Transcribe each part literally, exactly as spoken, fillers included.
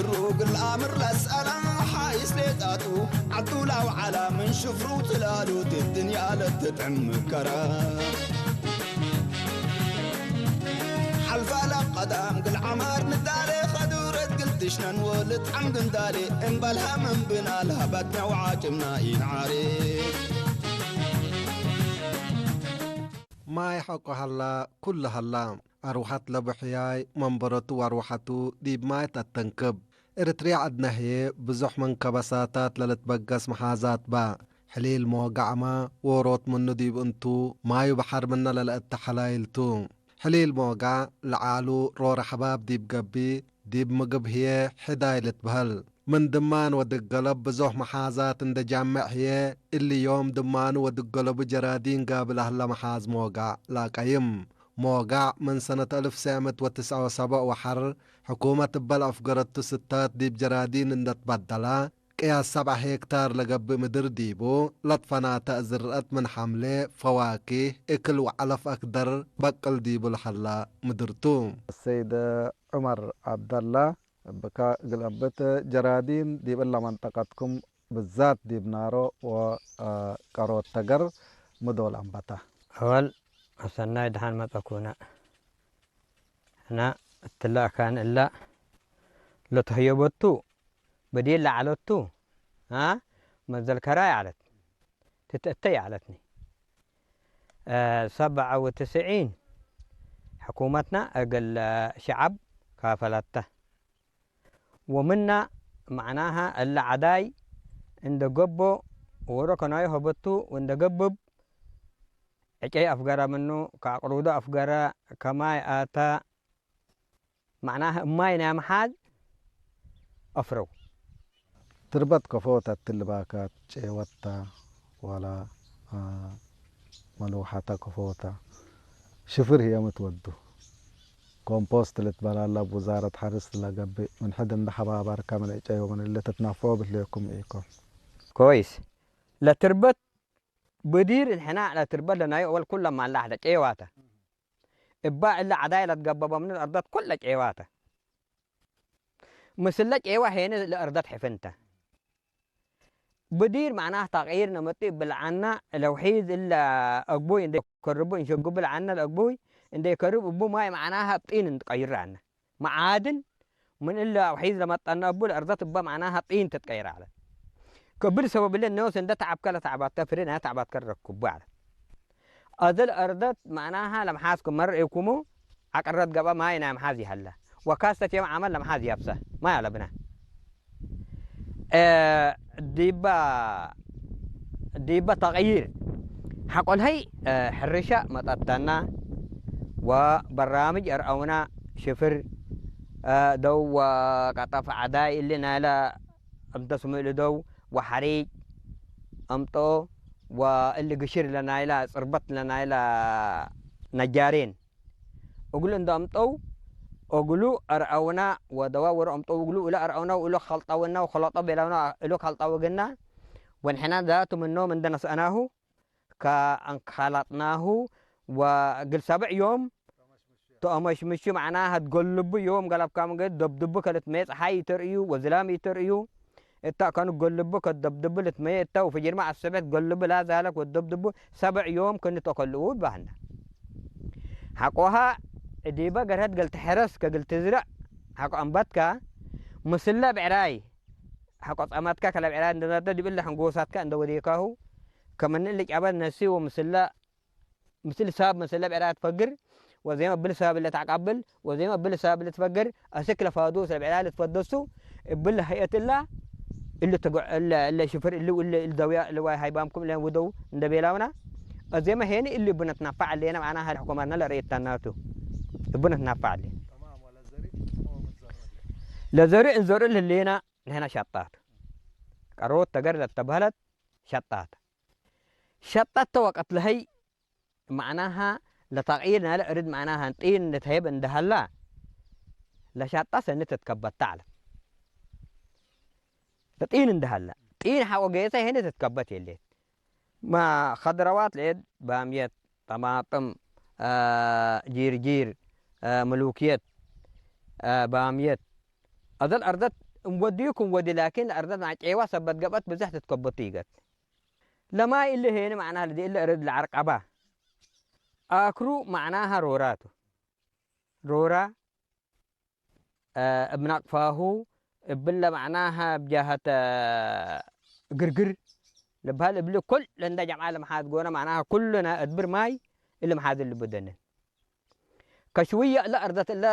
እግል አምር ለሰላም ሓይስ ሌጣቱ፣ ዐዱ ለአውዓላ ምን ሽፍሩ ትላሉት እድንያ ለትጥዕም ምከረ። ሐልፋ ለቀዳም ግል ዐማር ንዳሌ፣ ከዱረት ግል ትሽነን ወልጥዓም ግንዳሌ፣ እምበልሃ ምን ብና ለሀበትነ ወዓጭምና ኢነዓሬ። ማይ ሐቆ ሀላ፣ ኩሉ ሀላ። አርወሐት ለቡ ሕያይ መንበረቱ ወአርወሐቱ ዲብ ማይ ተአተንክብ። ኤረትርያ ዐድነ ህዬ ብዙሕ ምን ከበሳታት ለልትበገስ መሓዛት በ። ሕሊል ሞጋዕመ ዎሮት ምኑ ዲብ እንቱ፣ ማዩ በሐር ምነ ለለአተ ሐላይል ቱ። ሕሊል ሞጋዕ ለዓሉ ሮረ ሐባብ ዲብ ገብእ፣ ዲብ ምግብ ህዬ ሕዳይ ልትበህል። ምን ድማን ወድገለብ ብዞሕ መሓዛት እንዴ ጃምዕ ህዬ፣ እሊ ዮም ድማኑ ወድገለቡ ጀራዲን ጋብል አህለ መሓዝ ሞጋዕ ለአቀይም። ሞጋዕ ምን ሰነት አልፍ ሰዕ ምእት ወትስዐ ወሰብዕ ወሐር፣ ሕኩመት እበ ለአፍገረቱ ስታት ዲብ ጀራዲን እንዴ ትበደለ፣ ቅያስ ሰብዐ ሄክታር ለገብእ ምድር ዲቡ ለትፈናተ ዝርአት ምን ሐምሌ፣ ፈዋኪህ፣ እክል ወዐለፍ አክደር በቅል ዲቡ ለሀላ ምድር ቱ። ሰይድ ዑመር ዐብደላ፣ እብካ እግል አንብት፣ ጀራዲን ዲብ እለ መንጠቀትኩም ብዛት ዲብ ናሮ ወቀሮት ተገር ሚ ዶል አንበተ? አወል፣ አሰናይ ደሐን መጸኩነ። ሕነ እትለ አካን እለ ለተህየበቱ በዲር ለዐለቱ፣ አ፣ መዘልከራይ ዐለት፣ ትትአተይ ዐለትኒ። አ፣ ሰብዐ ወትስዒን ሕኩመትነ እግል ሸዐብ ካፈለተ። ወምነ መዕናሀ እለ ዐዳይ እንዴ ገብኦ ዎሮ ከናዩ ሀበቱ ወእንዴ ገብእ ዕጨይ አፍገረ ምኑ፣ ከአቅሩዱ አፍገረ፣ ከማይ አተ፣ መዕናሀ እማይ ናይ መሓዝ አፍረው። ትርበት ከፎተ እትሊ ባካት ጨወታ ወላ፣ አ፣ መልውሐተ ከፎተ። ሽፍር ህዬ ሚ ትወዱ? ኮምፖስት ልትበላላ እብ ውዛረት ሐርስ ለገብእ፣ ምን ሕድ እንዴ ሐባበርከ ምን ዕጨይ ወምን እሊ ትትነፍዖ ብህሌኩም ኢኮን። ኮይስ። ለትርበት ብዲር እንሕና ለትርበት ለናዩ አወል ኩለ ማላሕ ለጨዋተ። እባ እለ ዐዳይ ለትገበበ ምኑ አርደት ኩለ ጨዋተ። ምስለ ጨዋ ሄነ ለአርደት ሕፍንተ። ብዲር መዕናህ ተቅይር ነመጡ እብ ለዐነ ለውሒዝ እለ አግቡይ እንዴ ከርቡ እንሸግቡ ለዐነ ለአግቡይ እንዴ ከርብ እቡ ማይ መዕናህ እብ ጢን እንትቀይር ዐነ። መዓድን ምን እለ አውሒዝ ለመጠነ እቡ ለአርደት እበ መዕናሃ ጢን ትትቀይር ዐለት። ከእብል ሰበብ እለ ኖስ እንደ ተዐብከ ለተዕባትከ ፍሬ ናይ ተዕባትከ ረክቡ ዐለት። አዜ ለአርደት መዕናሃ ለመሓዝ ክመ ረኤኩሙ ዐቅረት ገብአ ማይ ናይ መሓዝ ይሀለ። ወካሰት ዮም ዐመል ለመሓዝ ያብሰ ማይ አለብነ። እ፣ ዲበ፣ ዲበ ተቅይር ሐቆልሀይ፣ እ፣ ሕርሻ መጠተና ወበራምጅ አርአውና ሽፍር፣ እ፣ ደው ወቀጠፍ ዐዳይ እሊ ናይለ እምተ ስሙ እሊ ደው ወሐሪጭ አምጦ ወእሊ ግሽር ለናይለ ጽርበት ለናይለ ነጃሬን እግሉ እንዴ አምጠው፣ እግሉ አርአውና ወደዋ ወሮ አምጠው፣ እግሉ እለ አርአውና ወእሉ ከልጠውና ወከለጦ ቤለውና እሉ ከልጠው እግልና፣ ወንሕና ዛቱ ምኖም እንዴ ነስአናሁ ከአንከለጥናሁ ወእግል ሰብዕ ዮም ተአመሽምሹ፣ መዕናሀ ትገልቡ ዮም ገለብካም ገድ ደብድቡ ከልትመየ ጸሓይ ኢተርእዩ ወዝላም ኢተርእዩ፣ እተ አካኑ ገልቡ ከደብድቡ ልትመየ እተ ወፍጅርመ አሰብሕት ገልቡ ላዛለክ ወደብድቡ ሰብዕ ዮም ክኒ ተከልኡ እባህነ። ሐቆሃ እዲበ ገርሀት እግል ትሐረስ ከእግል ትዝረዕ ሐቆ አንበትከ ምስለ ብዕራይ ሐቆ ጸመትከ ከለ ብዕራይ እንደ ነደ ዲብ እለ ሕንጎሳትከ እንደ ወዴካሁ ከምኒ እሊ ጨበት ነሲ ወምስለ ምስል ሳብ ምስለ ብዕራይ ትፈግር፣ ወዜመ እብል ሳብ እለ ተዐቃብል፣ ወዜመ እብል ሳብ እለ ትፈግር፣ አስክ ለፋዱስ ለብዕራይ ልትፈደሱ፣ እብል ለሀይአት እላ፣ እሊ ትግዕ፣ እለ፣ እለ ሽፍር እሊ፣ እሊ፣ እሊ ደውያ፣ እሊ ዋይ ሃይባምኩም እለ ውደው እንደ ቤላውና፣ አዜመ ሄኒ እሊ እቡ ነትናፋዕ አሌነ፣ መዕናሀ ለሕኩመትነ ለርኤታናቱ፣ እቡ ነትናፋዕ አሌነ። ለዘርእ እንዘርእ ለህሌና ንሕነ ሸጣት፣ ቀሮት ተገር ለተበህለት ሸጣት። ሸጣት ተወቀት ለሀይ መዕናሃ ለተቅይር ናይለ እርድ መዕናሃ ጢን ንትሀይብ እንደ ሀላ፣ ለሻጣ ሰኒ ትትከበት ተ ዐለት። ለጢን እንደ ሀላ፣ ጢን ሐቆ ጌሰ ሄነ ትትከበት የሌት። ማ ከድረዋት ለኤድ ባምየት፣ ጠማጥም፣ አ፣ ጂርጂር፣ አ፣ ምሉክየት፣ አ፣ ባምየት፣ አዘል አርደት እም ወድዩ ክም ወዲ፣ ላኪን ለአርደት መዓ ጨዋ ሰበት ገብአት ብዘሕ ትትከበቱ ኢገት። ለማይ እሊ ሄኒ መዕናህ ለዲ እሊ አርድ ለዐርቀባ። አክሩ መዕናሃ ሮራ ቱ። ሮራ፣ አ፣ እብ ናቅፋሁ፣ እብለ መዕናሃ እብ ጃሀተ ግርግር ልብሃል እብሊ ኩል እንደ ጀምዓ ለመሓዝጎነ መዕናሃ ኩሉ ናይ አድብር ማይ እሊ መሓዝን ልቡ ደንን። ከሽውየ እለ አርደት እለ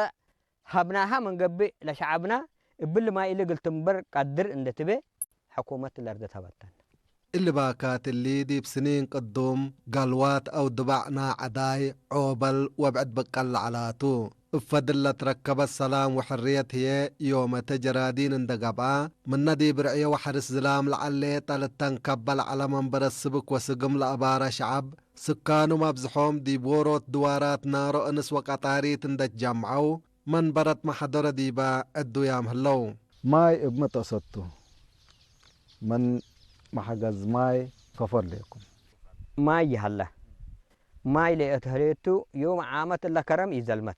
ሀብናሃ ምን ገብእ ለሸዐብና እብሊ ማይ እሊ እግል ትንበር ቀድር እንዴ ትቤ ሕኩመት ለአርደት ሀበተን። እሊ ባካት እሊ ዲብ ስኒን ቅዱም ገልዋት አው ድባዕ ናይ ዐዳይ፣ ዖበል ወብዕድ ብቀል ለዐላቱ። እብ ፈድል ለትረከበት ሰላም ወሕርየት ህዬ ዮመተ ጀራዲን እንዴ ገብአ፣ ምነ ዲብ ርዕየ ወሐርስ ዝላም ለዐሌ ጠል እተንከበ ለዐለ መንበረት ስብክ ወስግም ለአባረ ሸዐብ፣ ስካኑ መብዝሖም ዲብ ዎሮት ድዋራት ናሮ እንስ ወቀጣሪት እንዴ ትጀምዐው፣ መንበረት መሐደረ ዲበ ዕዱያም ህለው። ማይ እብ ሚ ተአሰቱ? ምን መሐገዝ ማይ ከፎ ህሌኩም? ማይ ይሀለ። ማይ ለእት ህሌቱ ዮም ዓመት እለ ከረም ኢዘልመት።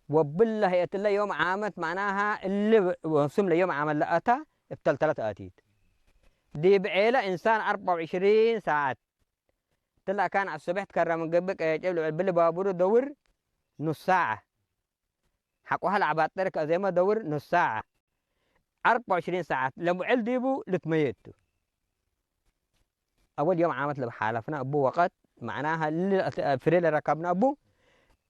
ወብለ ህየት እለ ዮም ዓመት መዕናሃ እሊ ወስም ለዮም ዓመት ለአታ እብ ተልተለት አቲት። ዲብ ዔለ እንሳን አርበዕ ወዕሽሪን ሳዐት ትለ አካን ዐሱብሕ ትከረ ምን ገብእ ቀየጨብ ልብል ብሊ ባቡሩ ደውር ኑስ ሳዐ። ሐቆሀ ለዐባጥር ከአዜመ ደውር ኑስ ሳዐ። አርበዕ ወዕሽሪን ሳዐት ለምዕል ዲቡ ልትመየት ቱ። አወል ዮም ዓመት ለብ ሓለፍና እቡ ወቀት፣ መዕናሃ እሊ ፍሬ ለረከብና እቡ፣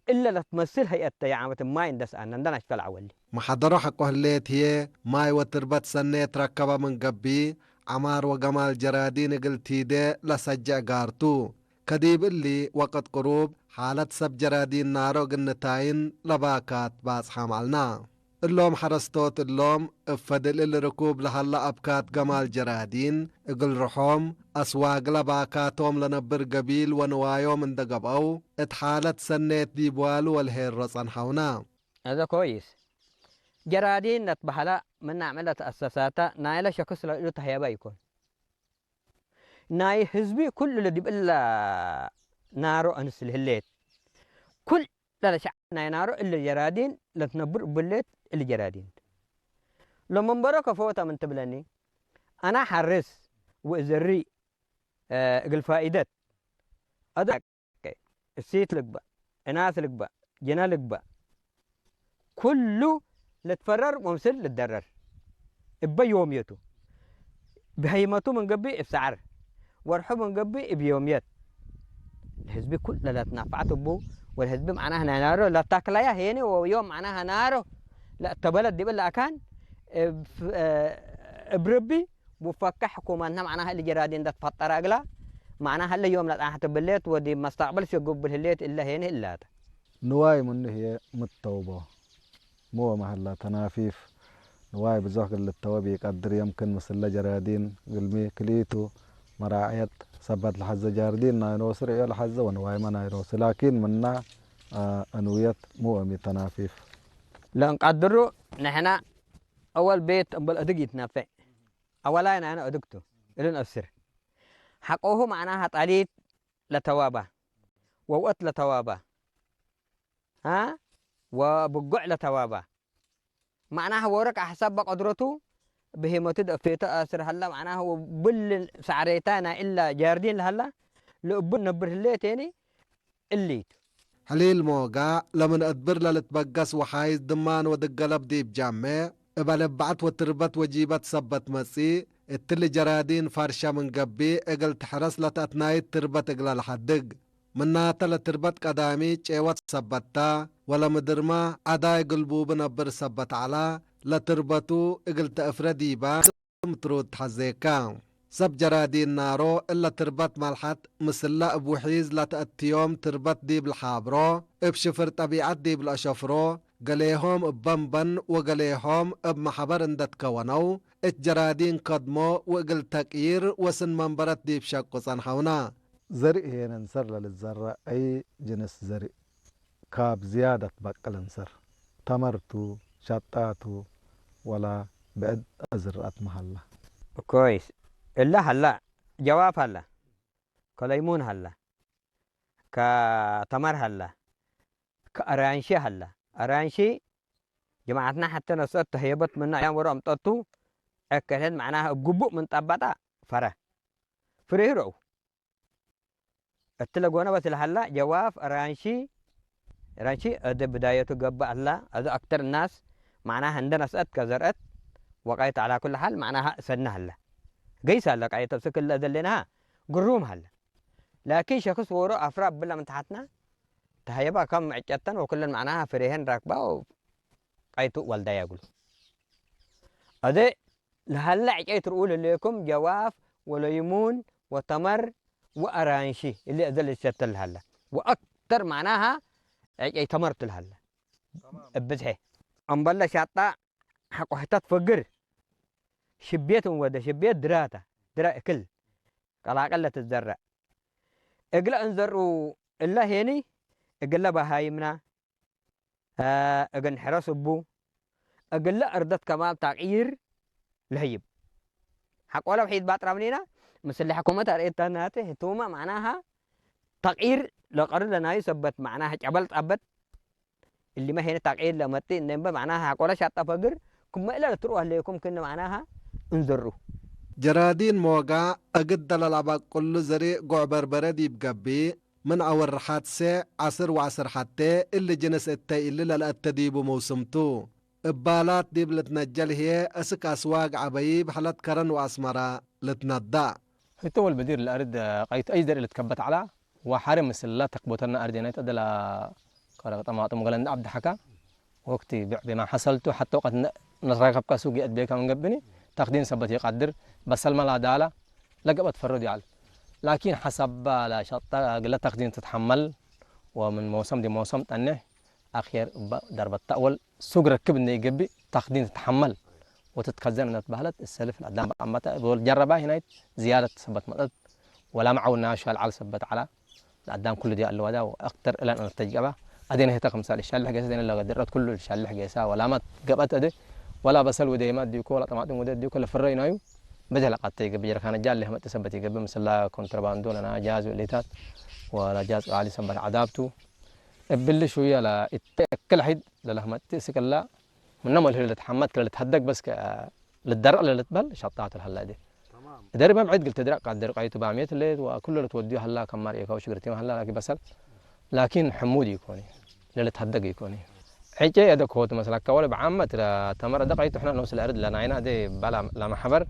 እለ ለትመስል ሀይአት ተ የዓመት ማይ እንደ ሰአነ እንደ ናሽፈል ዐወሊ። መሐደሮ ሐቆ ህሌት ህዬ፣ ማይ ወትርበት ሰኔት ረከበ ምን ገብእ፣ ዐማር ወገማል ጀራዲን እግል ቲዴ ለሰጀዕ ጋር ቱ። ከዲብ እሊ ወቅት ቅሩብ፣ ሓለት ሰብ ጀራዲን ናሮ እግል ንታይን ለባካት ባጽሓም ዐልና። እሎም ሐረስቶት እሎም፣ እብ ፈድል እሊ ርኩብ ለሀለ አብካት ገማል ጀራዲን እግል ርሖም፣ አስዋግለ ባካቶም ለነብር ገቢል ወንዋዮም እንደ ገብአው፣ እት ሓለት ሰኔት ዲብ ዋሉ ወልሄሮ ጸንሐውነ። አዘ ኮይስ። ጀራዲን ለትበሀለ ምን አዕመ ለተአሰሳተ ናይለ ሸክስ ለእሉ ተህየበ ኢኮን። ናይ ህዝቢ ኩሉ ለዲብ እለ ናሮ አንስ ለህሌት፣ ኩል ለሸዕብ ናይ ናሮ እለ ጀራዲን ለትነብር እቡ ህሌት እሊ ጀራዲን ቱ። ለመንበሮ ከፎተ ምን ትብለኒ፣ አና ሐርስ ወእዘሪ፣ እ፣ እግል ፋኢደት አዶ እሲት ልግበእ፣ እናስ ልግበእ፣ ጅነ ልግበእ፣ ኩሉ ልትፈረር ወምስል ልትደረር እበ ዮምየቱ። ብሀይመቱ ምን ገብእ እብ ሰዐር፣ ወርሑ ምን ገብእ እብ ዮምየት። ለህዝቢ ኩል ለለትናፈዐት እቡ፣ ወለህዝቢ መዕናህ ናይ ናሮ ለታክለያ ሄኒ ወዮም መዕናህ ናሮ ለእተበለት ዲብ እለ አካን እብ፣ እብ ርቢ ሙፈከሕ ሕኩመትነ መዕናህ እሊ ጀራዲን እንደ ትፈጠረ እግላ መዕናህ እለ ዮም ለጸንሐት ብሌት ወዲብ መስተቅብል ሸግብ እብል ህሌት እለ ሄኒ እላተ። ንዋይ ምኑ ህዬ ምተውቦ። ሚ ወመሀላ ተናፊፍ ንዋይ ብዞሕ እግል ልተወብ ኢቀድር፣ የምክን ምስለ ጀራዲን እግልሚ ክልኢቱ መራዕየት ሰበት ለሐዘ ጃርዲን ናይ ኖሱ ርዕዮ ለሐዘ ወንዋይመ ናይ ኖሱ ላኪን ምና፣ አ፣ እንውየት ሚ ወሚ ተናፊፍ። ለእንቀድሩ ንሕነ አወል ቤት እምበል እድግ ኢትነፌዕ። አወላይ ናይነ እድግ ቱ እልን አስር። ሐቆሁ መዕናሃ ጠሊት ለተዋባ ወውአት ለተዋባ አ፣ ወብጎዕ ለተዋባ። መዕናህ ወርቅ አሕሰብ በቀድረቱ ብሄመቱ ደፌተ አስር ሀላ መዕናህ ወብል ሰዕሬታ ናይ እላ ጃርዲን ለሀላ ለእቡ ነብር ህሌቴኒ እሊቱ። ሕሊል ሞጋ ለምን እድብር ለልትበገስ ወሓይዝ ድማን ወድገለብ ዲብ ጃሜ እበ ለበዐት ወትርበት ወጂበት ሰበት መጽእ፣ እትሊ ጀራዲን ፈርሸ ምን ገብእ እግል ትሕረስ ለተአትናይት ትርበት እግለ ለሐድግ። ምናተ ለትርበት ቀዳሚ ጬወት ሰበት ተ፣ ወለምድርመ ዐዳይ ግልቡብ ነብር ሰበት ዐለ፣ ለትርበቱ እግል ተአፍረ ዲበ ምትሩድ ተሐዜከ። ሰብ ጀራዲን ናሮ እለ ትርበት መልሐት ምስለ እብ ውሒዝ ለተአትዮም ትርበት ዲብ ለሓብሮ፣ እብ ሽፍር ጠቢዐት ዲብ ለአሸፍሮ፣ ገሌሆም እብ በንበን ወገሌሆም እብ መሐበር እንደ ትከወነው፣ እት ጀራዲን ከድሞ ወእግል ተቅይር ወስን መንበረት ዲብ ሸቁ ጸንሐውነ። ዘርእ ህዬ ነንሰር ለልትዘረዕ አይ ጅንስ ዘርእ ካብ ዝያደት በቅል እንሰር? ተመር ቱ፣ ሸጣ ቱ፣ ወላ ብዕድ አዝርአት መሀላ? ኮይስ። እለ ሀላ፣ ጀዋብ ሀላ፣ ከለይሙን ሀላ፣ ከተመር ሀላ፣ ከአራንሺ ሀላ። አራንሺ ጀማዐትና ሐቴ ነስአት ተህየበት ምነ አያም ወሮ አምጠቱ፣ ዐከልህት መዕናሀ እብ ግቡእ ምን ጠበጣ ፈረ። ፍሬህ ረኡ። እትለ ጎነ በስ ለሀላ ጀዋፍ አራንሺ፣ አራንሺ እደ ብዳየቱ ገብእ ሀላ፣ እደ አክተር እናስ መዕናሀ እንደ ነስአት ከዘርአት ወቀይት ዐላ ኩል ሐል መዕናሀ እሰኒ ሀለ። ገይስ ሀለ ቀይት እብ ስክል ለእደሌናሀ ግሩም ሀለ። ላኪን ሸክስ ዎሮ አፍራ እብለ ምን ተሐትና ተሀየባ ከም ዕጨተን ወኩለን መዕናሀ ፍሬሀን ራክባ ቀይቱ ወልዳያ እግሉ። አዜ ለሀለ ዕጨይ ትርኡ ለሌኩም ጀዋፍ ወለይሙን ወተመር ወአራንሺ እሊ አዜ ልትሸተል ለሀለ። ወአክተር መዕናሀ ዕጨይ ተመር ቱ ለሀለ። እብ ብዝሐ። አምበለ ሻጣ ሐቆ ህተት ፈግር ሽቤት እንወደ፣ ሽቤት ድራታ፣ ድራ እክል ቀላቅል ለትዘረእ። እግለ እንዘርኡ እለ ሄኒ እግለ በሃይምና እግል ንሕረስ እቡ፣ እግለ እርደት ከማል ታቅይር ለህይብ። ሐቆለ ውሒድ ባጥራ ምኒና፣ ምስል ሕኩመት አርእየት ናቲ ህቱመ መዕናሃ ተቅይር ለቀርድ ለናዩ ሰበት መዕናሃ ጨበል ጣበት፣ እሊመ ሄነ ታቅይር ለመጽእ እነምበ መዕናሃ ሐቆለ ሻጣ ፈግር፣ ክመ እለ ለትርኡ ህሌኩም ክነ መዕናሃ እንዘሩ። ጀራዲን ሞጋ እግደ ለለአበቅሉ ዘሬ ጎዕ በርበረ ዲብ ገብእ፣ ምን አወርሓት ሴዕ ዐስር ወዐስር ሐቴ እሊ ጅንስ እተይ እሊ ለልአተ ዲቡ መውስም ቱ። እባላት ዲብ ልትነጀል ህዬ፣ እስክ አስዋግ ዐበይብ ሐለት ከረን ወአስመረ ልትነዳእ። ህተ ወልበዲር ለአርድ ቀይቱ አይ ዘርእ ልትከበት ዐላ፣ ወሐሬ ምስላ ተክቦተና አርዴናይት እደላ ከረ ጠማጥም ገለ እንደ ዐብድ ሐካ፣ ወቅት ብዕ ብማ ሐሰልቱ ሐተ ወቀት ነ-፣ ነትራከብካ ሱቅ የእት ቤካ ምን ገብኒ፣ ተክዲን ሰበት ይቀድር፣ በሰልመ ላዳላ ለገበት ፈረዱ ይዐል። ላኪን ሐሰባ ለሸጣ ግለ ተክዲን ትትሐመል፣ ወምን መውሰም ዲብ መውሰም ጠኔሕ፣ አክየር እበ ደርበት ተእወል ሱግ ረክብ እንዴ ኢገብእ፣ ተክዲን ትትሐመል ወትትከዘን እንዴ ትበህለት፣ እሰልፍ ለአዳም በአመተ እብ ወልድ ጀረባ ሂናይት ዝያደት ሰበት መጠት፣ ወላመ ዐውናሹ አልዓል ሰበት ዐላ፣ ለአዳም ኩሉ ዲብ አለዋዳ ወአክተር እለን አነተጅገባ፣ አዴነ ህተ ክምሳል ሻልሕ ጌሰ፣ አዴነ ለገድረት ኩሉ ሻልሕ ጌሳ፣ ወላመት ገብአት አዴ፣ ወላ በሰል ወዴማ ዲኮ፣ ወላ ጠማጥም ወዴ ዲኮ፣ ለፍረይናዩ በጀ ለቃተ ይገብእ፣ ጀርካነ ጃል ለህመጥ ሰበት ይገብእ፣ ምስላ ኮንትሮባንዶ ለና ጃዝ ወሌታት፣ ወላ ጃዝ ቃሊ ሰበት ዐዳብቱ፣ እብሊ ሹየ ለኢተአክል ሐይድ ለለህመጥ እስክላ፣ ምነ መልህል ልትሐመድ ክለ ልትሀደግ በስ ከ-፣ ልትደረቅ ለልትበል ሸጣቱ ለሀላ እዴ። ተማም። እደር መብዕድ ግል ትድረቅ ቀድር ቀይቱ ባሜት ሌት ወኩሉ ልትወድዩ ሀላ ከማር ኤካው ሽግርቲም ሀላ ላኪ በሰል። ላኪን ሕሙድ ኢኮኒ፣ ለልትሀደግ ኢኮኒ። ዕጨ አደ ኮት መስለከ ወለ በዓመት ለተመር አደ ቀይቱ ሕነ ንኡስ ለአርድ ለናይና አደ በላ ለመሐበር